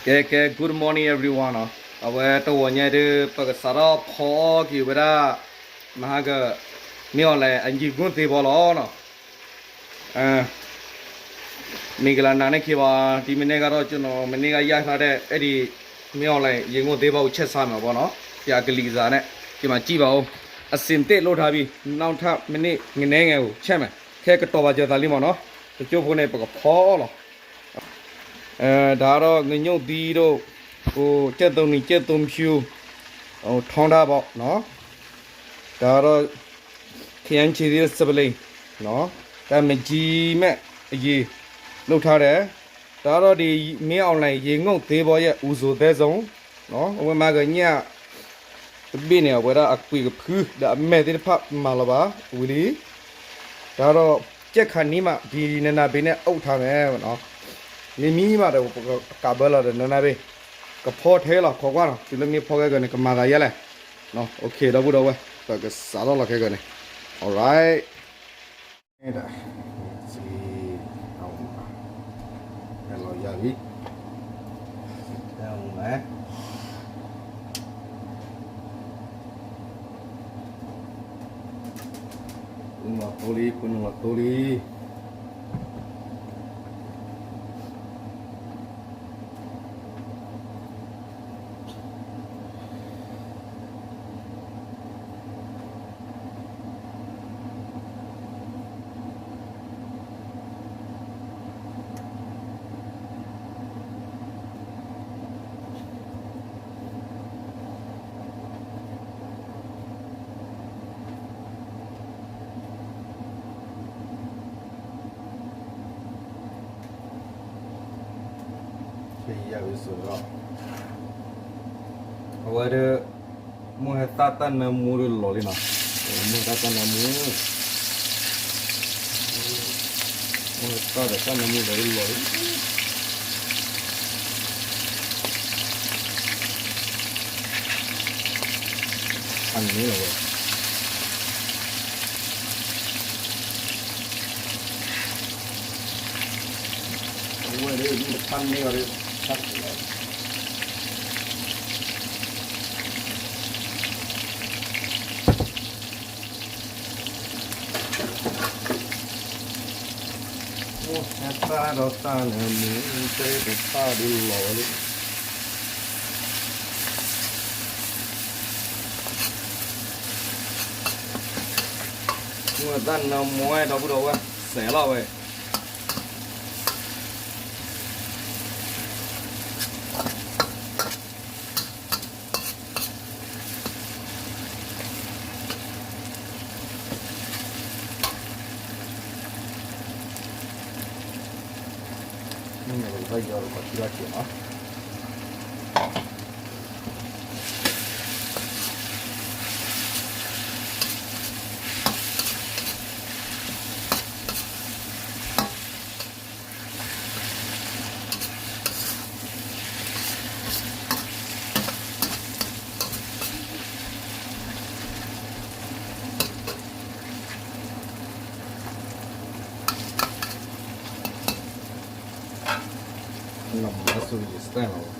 ကဲ good morning everyone နီၤ. အဝဲတဂီၤညါဒီး ပကစးထီၣ်ဖီအီၣ်က့ၤဝဲဒၣ် မဟါက မ့ၢ်အီၤလဲၣ် အယံာ်ငိၢ်သ့ဘီလီၤနီၤ. မ့ၢ်ကလၢနၤန့ၣ်ခ့ဘၣ် ဒ်မ့ၢ်န့ၢ်ကဒီး ကျွန်တော် မ့ၢ်န့ၢ်ကယၢ်ခါဒဲး အဲၣ်ဒိး မ့ၢ်အီၤလဲၣ် ယံာ်ငိၢ်သ့ဘီ ကဆဲးစးမးဘီနီၤ. ယကလံၤကစးန့ၣ် ကမၤစံၣ်ဘၣ်အိၣ် အစံးတ့ၢ်လိၣ်ထါဘံ နောက်ထပ် မ့ၢ်န့ၢ် ငနဲငဲၤအိၣ် ဆဲးမဲာ် ခဲကတီၤဘၣ်စၢၤသးလံမးနီၤ. တကၠိဖိန့ၣ် ပကဖီအီၣ်လီၤ. တၢ်ဒီးငညိၣ်သံဒိၣ် အိၣ်ကဲၣ်သိနံၤ ကဲၣ်သိဖၠူ အိၣ်ထီဒါဘီနီၤ. တၢ်ဒီး ခယၢၣ်ချံသံဒီး စပလ့ၤ တၢ်မ့ၢ်ကံမဲာ်အယံာ် လိၣ်ထါဒီး တၢ်ဒီးဒ်မ့ၢ်အီၤလဲၣ် ယံာ်ငိၢ်သ့ဘီယဲၢ် အူစိၤသဲစိၤ အဝဲမၤကညၣ် တဘ့ၣ်န့ၣ် အဝဲဒၣ်အကွံာ်ကဖုဒီးအမဲာ်သ့ၣ်တဖၣ်မၤလီၤဘၣ်ဝံၤလံ. တၢ်ဒီး ကဲခါနံၣ်မး ဒ်နနၤဘ့ၣ်န့ၣ် အအိၣ်ထါမဲာ်နီၤ. မ့မ့ၢ်မးဒီး ပကဘၢလီၤဒီးနနၤဘ့ၣ် ကဖီထဲလီၤ ခိးကွၢ်နီၤ. တုၤလၢမ့ၢ်ဖီခဲကၢၤန့ၣ် ကမၤသးယဲလဲၣ်. ဒီပုၢ်ဒီဝဲၢ် ပကစးထီၣ်လီၤခဲကၢၤန့ၣ် alright. စံးအမး ဟဲလီၤယၤလံ စံးအမး ပနုာ်လီၤသိလံ ပနုာ်လီၤသိလံ အဝဲဒၣ် မိၢ်ဟဲသၣ်တၢ်နၢမူဒီးလီၤလံနီၤ, မိၢ်ဟဲသၣ်တၢ်နၢမူ, မိၢ်ဟဲသၣ်ဒီးတၢ်နၢမူလီၤလံလီၤလံ, အန့ၣ်လီၤဝဲ အဝဲဒၣ် မ့ၢ်တဖၣ်န့ၢ်အီၤဒီး ဖၣ်ကလီၤ, မိၢ်ဟဲသၣ်ဒီးတၢ်နၢမူ တဲတဖၣ်ဒီးလီၤဝဲလံ. မိၢ်ဟဲသၣ်နၢမူဝဲ ဒီပုၢ်ဒီဝဲၢ် စဲးလီၤဝဲ. မ့ၢ်န့ၣ် ပကဘၣ်ယီၤဒီးခီၣ်ထံလီၤက့ၤနီၤ. နမၤဆိယစတၢၢ်လီၤ.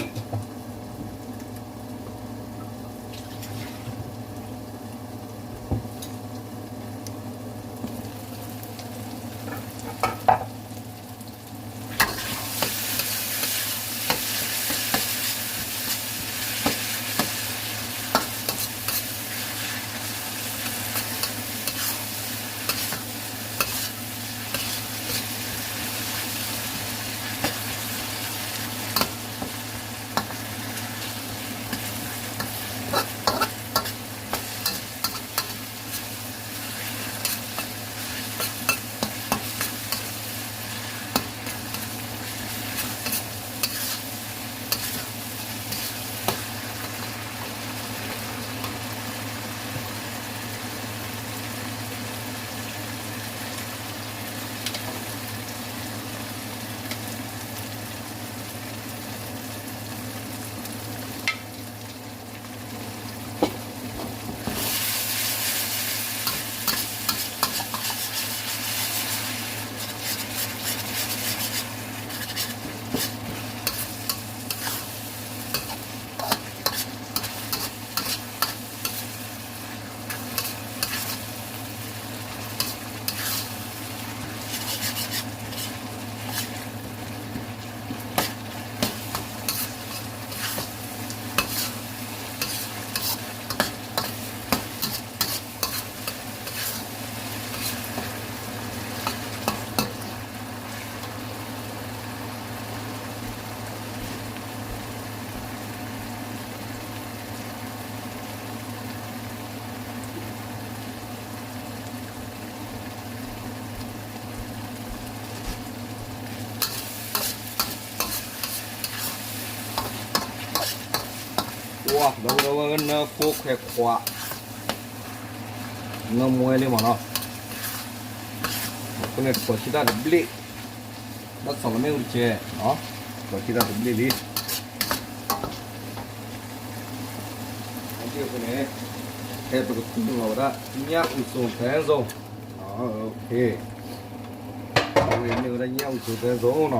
အ ဒီးဝဲနၢဃိခွဲးခွး နၢမွဲလံမ့ၢ်နီၤ, အဃိန့ၣ် တကိးဆံတၢ်တဘျ့ၣ်, ဘၣ်စီၤလီၤမ့ၣ်အူတကဲး, တကိးဆံတၢ်တဘျ့ၣ်လံ. အဃိန့ၣ် ဖဲပကပူၤလီၤဝဲဒၣ် ညၣ်အူစိၤ တန်းစုံ, အဝဲမ့ၢ်ဝဲဒၣ် ညၣ်အူစိၤ တန်းစုံနီၤ,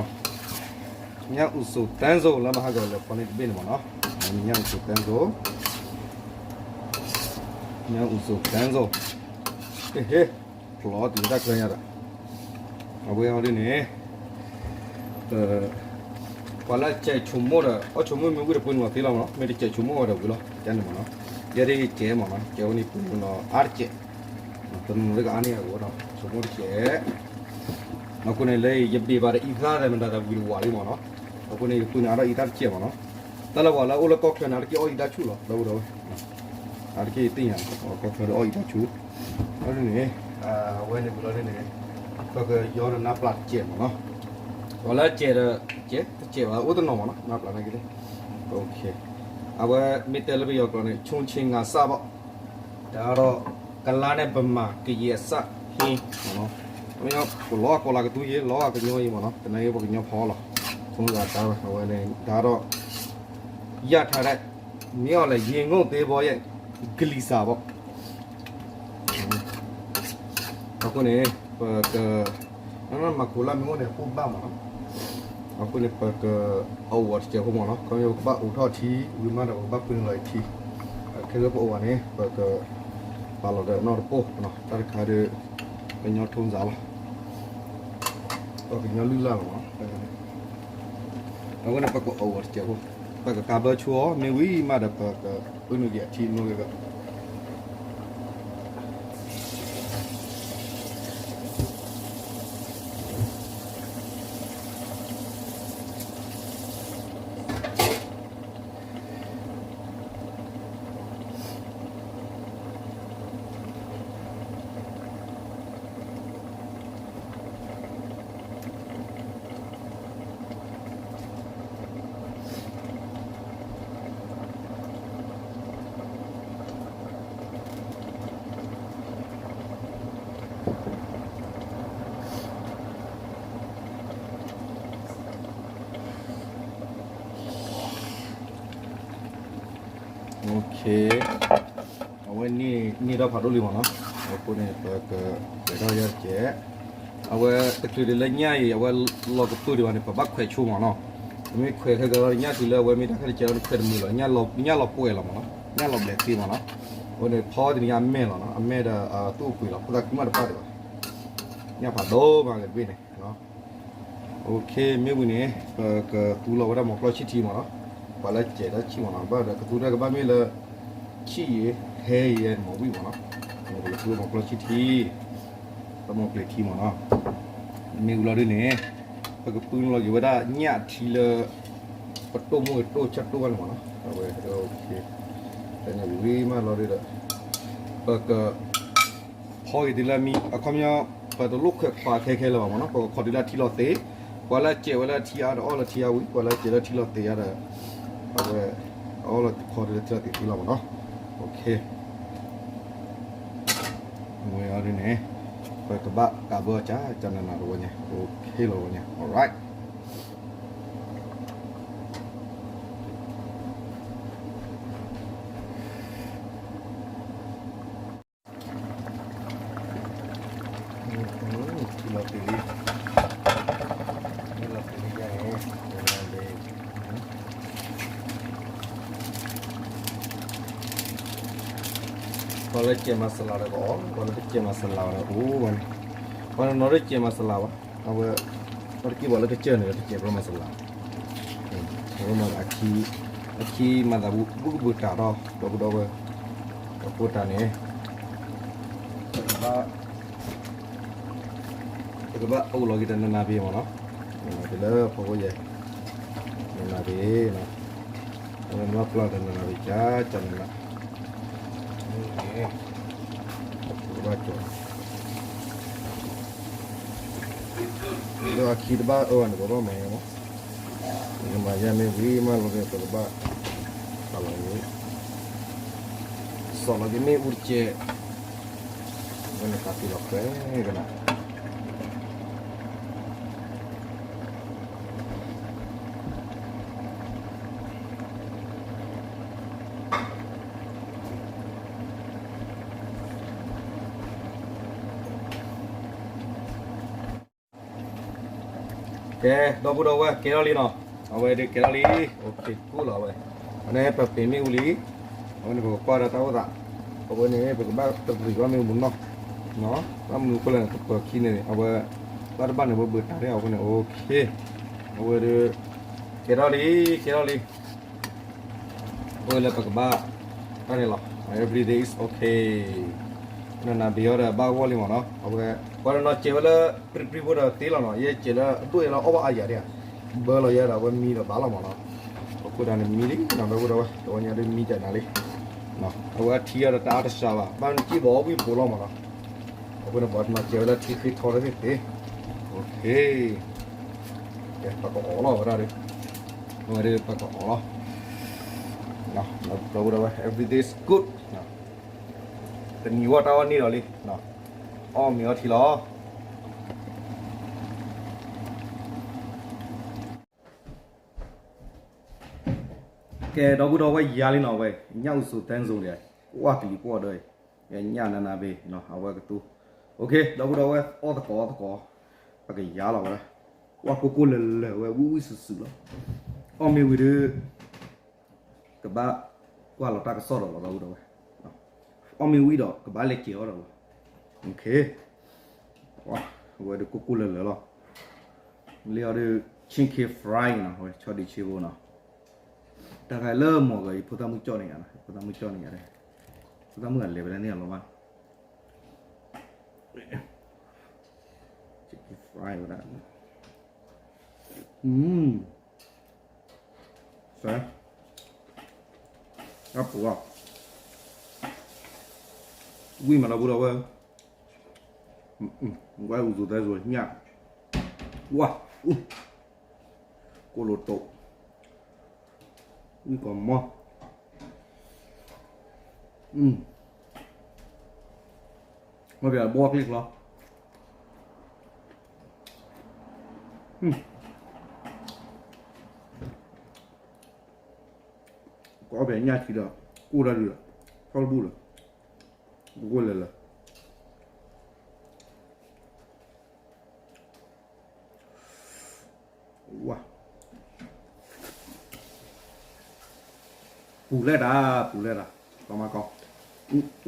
ညၣ်အူစိၤ တန်းစုံ လၢမဟါကလဲၤဖီန့ၣ်တဘ့ၣ်န့ၣ်မ့ၢ်နီၤ, ညၣ်အူစိၤ တန်းစုံ, ညၣ်အူစိၤ တန်းစုံ, ဟ့ ဖျီတုၤတၢ်ချၢညါဒီး အဝဲအီၤဒ်န့ၣ် ပှၤလၢကဲးဆိကမိၣ်ဒီး အီၣ်ဆိကမိၣ်မ့ၢ်ဝံၣ်ဒီး ပှ့ၤနုာ်လီၤသ့လီၤမ့ၢ်နီၤ, မ့ၢ်တကဲးဆိကမိၣ်ဝဲဒီးဝံၤလီၤ ကန့ၣ်မ့ၢ်နီၤ, ယဲဒၣ်ယကဲးမ့ၢ်နီၤ, ကဲးဝဲန့ၣ် ပှ့ၤနုာ်လီၤအါတကဲး, တနုာ်လၢကအါန့ၢ်အဂီၢ်ဒီး ဆိကမိၣ်တကဲး. အဃိန့ၣ် လၢယဘ့ၣ်ဘၣ်ဒီးအံသၣ်သဲးမတၤတၢ်ဝံၤတဝးလံမ့ၢ်နီၤ, အဃိန့ၣ် ယပှ့ၤနုာ်အါထီၣ်အံသၣ်တကဲးမ့ၢ်နီၤ, တၢ်လၢပှၤလၢအအိၣ်လၢကီၢ်ချၢန့ၣ် အါတက့ၢ်အီၣ်အံသၣ်ဆူၣ်လီၤ ဒီပုၢ်ဒီဝဲၢ်, အါတက့ၢ်သ့ၣ်ညါ ကီၢ်ချၢဒီးအီၣ်အံသၣ်ဆူၣ်, အဒ်န့ၣ် အဝဲန့ၣ်ဝံၤလီၤဒ်န့ၣ် ပကယီၤဒီးနါပျၢ်တကဲးမ့ၢ်နီၤ, ပှၤလၢကဲးဒီး ကဲးတကဲးဘၣ် အိၣ်တနီၤမ့ၢ်နီၤ နါပျၢ်နာ်က့ၤသ့ၣ်, အဝဲမ့ၢ်တဲလၢပယီၤကျိာ်န့ၣ် ချိုချင်ငါစပေါ့, တၢ်ဒီး ကလါန့ၣ် ဗမာကရင်အစဟင်းမ့ၢ်နီၤ, ပလီၤကိးလၢကသူယ့ၤ လီၤကညီယ့ၤမ့ၢ်နီၤ, တနာ်က့ၤပှၤကညီဖီလီၤ, ခိဂၤတၢ်ဝဲ အဝဲန့ၣ် တၢ်ဒီး ရထားတဲ့ မင်းအောင်လှိုင်ရေငုပ်သင်္ဘောရဲ့ ကလီၤစၢ်ပေါ့, အဃိန့ၣ် ပက မၤခိးလၢမ့ၢ်အိၣ်န့ၣ် အပူၤဘၣ်မ့ၢ်နီၤ, အဃိန့ၣ် ပကအိၣ်ဝဲတစဲးဖိမ့ၢ်နီၤ, ခီဖျိပကဘၣ်အိၣ်ထီၣ်ထံ ဝံၤမးဒီးပကဘၣ်ပှ့ၤနုာ်လီၤအံၤထံ, ခဲလၢပအိၣ်ဝဲန့ၣ် ပကပာ်လီၤဒီးနီၢ်တပိၢ်နီၤ, တၢ်တခါဒီး ကညီထုံးစံလီၤ, ပကညီလုၢ်လၢ်လီၤမ့ၢ်နီၤ, အဃိန့ၣ် ပကအိၣ်ဝဲတစဲးဖိ, ပကကးဘၢဆိအီၤ မ့ၢ်ဝံၤမးဒီးပကပှ့ၤနုာ်က့ၤအထံနီၢ်ဂ့ၤဂ့ၤ အဝဲန့ၢ်ထီၣ်ဖးဒိၣ်လံမ့ၢ်နီၤ, အဃိန့ၣ် ပကပှဲၤထီၣ်ယဲၢ်ကဲး, အဝဲတချုးဒံးလၢညၣ်အံၤ အဝဲလီၤကပၢၢ်ဒံးဘၣ်န့ၣ် ပဘၣ်ခွဲးဆိမ့ၢ်နီၤ, ပမ့ၢ်ခွဲးခဲကဒီးညၣ်တုၤလၢအဝဲမ့ၢ်တၢ်ခဲလၢာ်ကဲးဒီး နခွဲးတမုာ်လီၤ, ညၣ်လီၤပှဲၤလီၤမ့ၢ်နီၤ, ညၣ်လီၤဘျဲးသ့မ့ၢ်နီၤ, အဃိန့ၣ် ဖီတနံၤညါအမဲၢ်လီၤနီၤ, အမဲၢ်ဒီးသူၣ်အပှ့ၤလီၤ, ဖိသၣ်ခုမးတပၣ်ဒံးဘၣ်, ညၣ်ဖးဒိၣ်မးဂ့ၤတဘ့ၣ်န့ၣ် မ့ၢ်ဝံၤန့ၣ် ပကသူလီၤဝဲဒၣ်မီၤကျီဆံၣ်ထံမ့ၢ်နီၤ, ပှၤလၢကဲးတၢ်ဆံၣ်မ့ၢ်နီၤ, ဘၣ်ဒီးကသူတၢ်ကဘၣ်မ့ၢ်လၢ ဆံၣ်ယဲ ဟဲယဲမ့ၢ်ဝံၤမ့ၢ်နီၤ, ပကသူမီၤကျီဆံၣ်ထံ, ပမီၤကျီထံမ့ၢ်နီၤ, မ့ၢ်ဝံၤလီၤဒ်န့ၣ် ပကပှ့ၤလီၤက့ၤဝဲဒၣ်ညၣ်အထံလၢ ပတိၢ်မိၢ်ဂ့ၤတိၢ်ဆၢတိၢ်ဘၣ်န့ၣ်မ့ၢ်နီၤ, အဝဲ တန့ၢ်ဝံၤမးလီၤဒီး ပက ဖီက့ၤတုၤလၢမံ အခီပညီ ပတလိၣ်ခွဲးခွါခဲခဲလၢၤဘၣ်မ့ၢ်နီၤ, ပကခီတုၤလၢအထံလီၤသ့, ပှၤလၢအစဲးဝဲလၢအထံအါဒီးအီၣ်လၢထံအါဝံၤ, ပှၤလၢအစဲးလၢထံလီၤသ့အါဒီး အဝဲ အီၣ်လၢခီတုၤလၢထံလီၤသ့သ့လီၤမ့ၢ်နီၤ, အဝဲအီၤဒ်န့ၣ် ပကဘၣ်ကးဘၢအီၤကၢ်ကၢ်နးနးတဝဲန့ၣ် okay လီၤဝဲန့ၣ် alright. ထံလီၤသ့လံ, ထံလီၤသ့လံယါန့ၣ်, ပှၤလၢကဲမၤစလၤဒီးကအီၣ်, ပှၤလၢတကဲမၤစလၤဘၣ်ဒီးကအိၣ်ဝဲန့ၣ်, ပှၤနီၤနီၤတကဲမၤစလၤဘၣ်, အဝဲ ပှၤတကဲပှၤလၢကစၢၢ်န့ၣ် တကဲပှၤမၤစလၤ, အဝဲမၤအခံ, အခံမၤသးဘူးဘူးကဘူးတၢ်ဒီး ဒီပုၢ်ဒီဝဲၢ်, ဒီပုၢ်တၢ်န့ၣ် ပကဘၣ် ပကဘၣ်အိၣ်လီၤက့ၤတနၤနၤဖဲမ့ၢ်နီၤ, နၤနၤဖဲလၢဖီခိၣ်ယဲၢ်, နၤနၤဖဲနီၤ, အဝဲနဘၣ်ပျၢ်တနၤနၤဖဲကၢ်ကၢ်နၤနၤ, န့ၣ်, ပကဘၣ်ကၠီၤ, ဒီးအခံတဘၣ်အၢဘၣ်န့ၣ် ပဘၣ်မၤယါမး, နမၤယါမ့ၢ်ဝံၤမးလီၤဒီး ပကဘၣ် ပာ်လီၤန့ၣ် စီၣ်လီၤက့ၤမ့ၣ်အူတကဲး, ဝဲန့ၣ်တၢ်ပ့ၤလီၤခွဲကနၤ. ကဲ ဒီပုၢ်ဒီဝဲၢ် ကဲထီၣ်လံနီၤ, အဝဲဒုးကဲထီၣ်လံ, အိၣ်က့ၤကိၣ်လီၤဝဲ, အန့ၣ်ပပ့ၤမ့ၣ်အူလံ, အဝဲန့ၣ်ပကကွၢ်ဒီးတၢ်အိၣ်သး, အဝဲန့ၣ် ပကဘၣ်တရံးဘၣ်မ့ၣ်အူမနီၤ, ဘၣ်မနုၤအဃိလဲၣ်န့ၣ် တပၢၤခံန့ၣ် အဝဲ ဘၣ်တဘၣ်န့ၣ် အဝဲဘၢတၢ်ထဲအဃိန့ၣ် အိၣ်က့ၤ, အဝဲဒုး ကဲထီၣ်လံ ကဲထီၣ်လံ အဝဲလၢပကဘၣ် တၢ်န့ၣ်လီၤ, everything is okay, နနၢ်ဘ့ၣ်အီၤဒီးဘၣ်ဂီၢ်လံမ့ၢ်နီၤ, အဝဲ ပှၤတနီၤစဲးဝဲလၢ ပြံပြံဖိဒီးသ့လီၤနီၤ, ယဲစဲးလၢအဒိၣ်အံၤလီၤ အီၣ်ဘၣ်အါယၤဒၣ်, ဘၢလီၤယဲဒီး အဝဲမံဒီးဘၣ်လီၤမ့ၢ်နီၤ, အဃိဒၣ်န့ၣ်မံလံနီၤ ဒီပုၢ်ဒီဝဲၢ်, တဝဲညါဒုးမံတၢ်နၤလံ, အဝဲအထံအီၤဒီးတအါတစှၤဘၣ်, ဘၣ်နစံၣ်ဘီအီၣ်ဝံၣ်ဖိလီၤမ့ၢ်နီၤ, အဃိန့ၣ် ပှၤတနီၤစဲးဝဲလၢထံဃ့ထီတသ့သ့, ကဲ ပကအီၣ်လီၤဝဲဒၣ်ဒီး, အဝဲဒၣ်ပကအီၣ်လီၤ, ဒီပုၢ်ဒီဝဲၢ် everything is good, တနံၤဝဲတၢ်အီၣ်န့ၢ်ဒီးလံ, အီၣ်မ့ၤအီထံလီၤ. ကဲ ဒီပုၢ်ဒီဝဲၢ် ယၤလံနီၤဝဲ, ညၣ်အူစိၤသဲစိၤန့ၣ်, ကွၢ်ကလံၤကွၢ်ဒီး, ညၣ်နနၢ်ဘ့ၣ် အဝဲကတိၤ, ဒီပုၢ်ဒီဝဲၢ် အီၣ်သကိးအီၣ်သကိး, ပကယၤလီၤဝဲဒၣ်, ကွၢ်ကိၢ်ကိၢ်လၢၤလၢၤဝဲ ဝံၣ်ဝံၣ်စုာ်စုာ်လီၤ, အီၣ်မ့ၤဝံၤဒီး ကဘၣ်ကွၢ်လီၤတၢ်ကစီၣ်ဒီးလီၤ ဒီပုၢ်ဒီဝဲၢ်, အီၣ်မ့ၤဝံၤဒီး ကဘၣ်လဲၤကဲၤအီၤဒီးလီၤ, အဝဲဒုးကိၢ်ကိၢ်လၢၤလၢၤလီၤ, လၢအီၤဒီး chicken fry နီၤ ဝဲ ဆီဒံၣ်ဆ့ဘိနီၤ, တၢ်ခါလၢမီၢ်ဂီၤ ယဖိသၣ်မုၣ်ကၠီၣ်န့ၢ်ယၤနီၤ, ဖိသၣ်မုၣ်ကၠီၣ်န့ၢ်ယၤ, ဖိသၣ်မုၣ်ကလဲၤဝဲဒၣ်န့ၣ်အလီၤဘၣ်, chicken fry ဝဲဒၣ်, စဲး, အပူၤ, ဝံၣ်မး ဒီပုၢ်ဒီဝဲၢ်, ဝဲအူစိၤသဲစိၤညၣ်, ဝါ, ကိၣ်လိာ်တိာ်, ဝံၣ်ကီၢ်မီ, မ့ၢ်ပှၤဘီကျ့ၣ်ကျီ ကအီၣ်ဖဲညၣ်ထံဒီး ကိၢ်တၢ်ဒုးဒီး ထီၣ်တဘူၣ်လၢၤ, ကိၢ်ကိၢ်လၢၤလၢၤ, ဝါ, ပူၤလဲၣ်တၢ် ပူၤလဲၣ်တၢ်, ကီမးက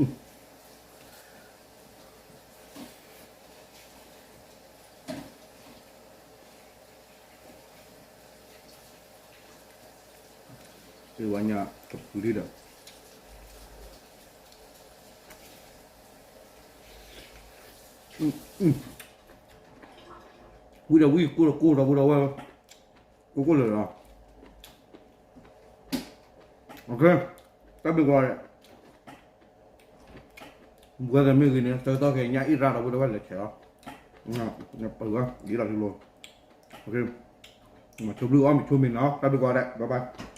ီ, ဝဲညါကပူၤလံဒီး, ဝံၣ်ဒီးဝံၣ် ကိၢ်ဒီးကိၢ် ဒီပုၢ်ဒီဝဲၢ်, ကိၢ်ကိၢ်လၢၤလၢၤ, တၢ်ဘျုးကိးဂၤဒဲး, ဝဲသ့ၣ်မ့ၢ်ဂ့ၤန့ၣ် ဆၢကတီၢ်ခဲအံၤ ညၣ်အ့ၣ်ရၣ် ဒီပုၢ်ဒီဝဲၢ် လဲၤဆဲးလီၤ, ပၢၤဝဲ ဒ်လီၤထံလိၤ, မၤဆိဘျုးအီၣ်မ့ၤဆိမ့ၤနီၤ, တၢ်ဘျုးကိးဂၤဒဲး bye bye.